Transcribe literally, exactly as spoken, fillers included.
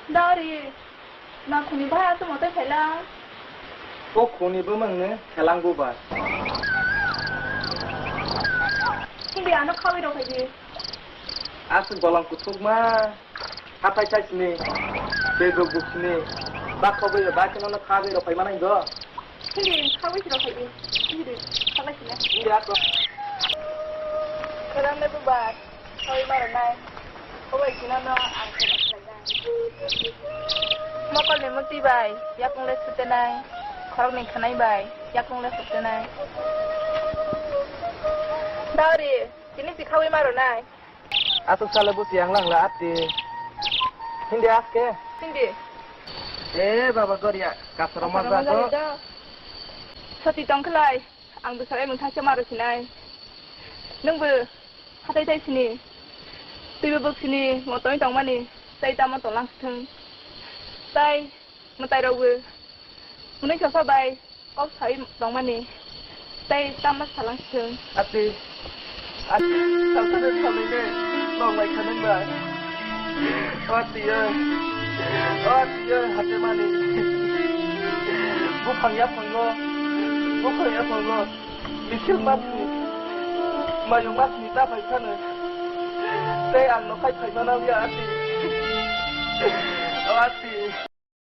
Dari, na khuni bahai aswk moto khaila? O khuni bumungni khelang bubar. Hindi ano khawi rok khaidi. Aswk bolong kuthukma. Hathai sai sini, tei bwk bwk sini, bak khogwi bai kheno no khagwi rok phai manai go. Hindi khagwi si rok phai di. Hindi khagwi sini. Hindi ako. Kerang le bubar, khagwi maro nai. Khogwi sino no ang khogwi khlainai. Mokol ni muti bai, yakung le sutenai. Khorok ni khanai bai, yakung le sutenai. Daori, sini si khagwi maro nai. Aswk sale busi ang langla ati. Hindi aske. Hindi. Eh, baba goria, kasaro majago. Soti tongkhlai, ang bwsai mung thangsa maro sinai. Nwngbo hatai tai sini. Twibo bwk sini, motoi tongmani, tai tamo tolang sithwng. Tai mwtai rokbo. Hwnwi khe pha bai kok sai tongmani tei tamo salang sithwng. Ati, ati, salsa de salai de, nong lai khanang bai. O ati ye, o ati ye, hate mani. Buphang yaphango, buphang yaphango. Bisil masni, mayung masni ta phai phano. Tei ang no khai phai mana ya ati. O ati.